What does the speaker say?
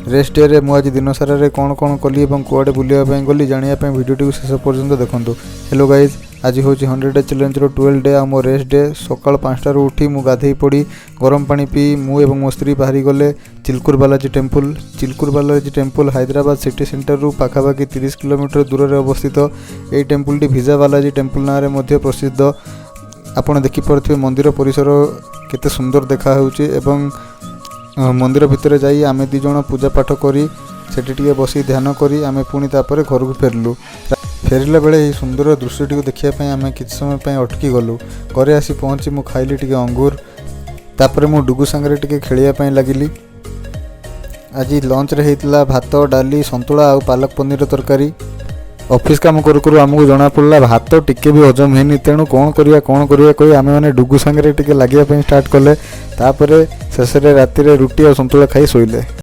Rest ଡେରେ ମୁଁ ଆଜି ଦିନସାରାରେ କ'ଣ କ'ଣ କଲି ଏବଂ କୁଆଡ଼େ ବୁଲିବା ପାଇଁ ଗଲି, ଜାଣିବା ପାଇଁ ଭିଡ଼ିଓଟିକୁ ଶେଷ ପର୍ଯ୍ୟନ୍ତ ଦେଖନ୍ତୁ। ହ୍ୟାଲୋ ଗାଇଜ୍, ଆଜି ହେଉଛି 100 ଡେ ଚ୍ୟାଲେଞ୍ଜର 12 ଡେ ଆଉ ମୋ ରେଷ୍ଟ ଡେ। ସକାଳ 5ଟାରୁ ଉଠି ମୁଁ ଗାଧେଇ ପଡ଼ି, ଗରମ ପାଣି ପିଇ ମୁଁ ଏବଂ ମୋ ସ୍ତ୍ରୀ ବାହାରି ଗଲେ Chilkur Balaji temple. Chilkur Balaji temple Hyderabad city ସେଣ୍ଟରରୁ ପାଖାପାଖି 30 କିଲୋମିଟର ଦୂରରେ ଅବସ୍ଥିତ। ଏହି ଟେମ୍ପୁଲଟି ଭିଜା ବାଲାଜୀ ଟେମ୍ପୁଲ ନାଁରେ ମଧ୍ୟ ପ୍ରସିଦ୍ଧ। ଆପଣ ଦେଖିପାରୁଥିବେ ମନ୍ଦିର ପରିସର କେତେ ସୁନ୍ଦର ଦେଖାହେଉଛି ଏବଂ ମନ୍ଦିର ଭିତରେ ଯାଇ ଆମେ ଦୁଇ ଜଣ ପୂଜା ପାଠ କରି, ସେଠି ଟିକେ ବସି ଧ୍ୟାନ କରି ଆମେ ପୁଣି ତାପରେ ଘରକୁ ଫେରିଲୁ। ଫେରିଲା ବେଳେ ଏହି ସୁନ୍ଦର ଦୃଶ୍ୟଟିକୁ ଦେଖିବା ପାଇଁ ଆମେ କିଛି ସମୟ ପାଇଁ ଅଟକି ଗଲୁ। ଘରେ ଆସି ପହଞ୍ଚି ମୁଁ ଖାଇଲି ଟିକେ ଅଙ୍ଗୁର। ତାପରେ ମୁଁ ଡୁଗୁ ସାଙ୍ଗରେ ଟିକେ ଖେଳିବା ପାଇଁ ଲାଗିଲି। ଆଜି ଲଞ୍ଚରେ ହେଇଥିଲା ଭାତ, ଡାଲି, ସନ୍ତୁଳା ଆଉ ପାଲକ ପନିର ତରକାରୀ। ଅଫିସ୍ କାମ କରୁ କରୁ ଆମକୁ ଜଣାପଡ଼ିଲା ଭାତ ଟିକେ ବି ହଜମ ହେଇନି। ତେଣୁ କ'ଣ କରିବା, କ'ଣ କରିବା କହି ଆମେମାନେ ଡୁଗୁ ସାଙ୍ଗରେ ଟିକେ ଲାଗିବା ପାଇଁ ଷ୍ଟାର୍ଟ କଲେ। ତାପରେ ଶେଷରେ ରାତିରେ ରୁଟି ଆଉ ସନ୍ତୁଳା ଖାଇ ଶୋଇଲେ।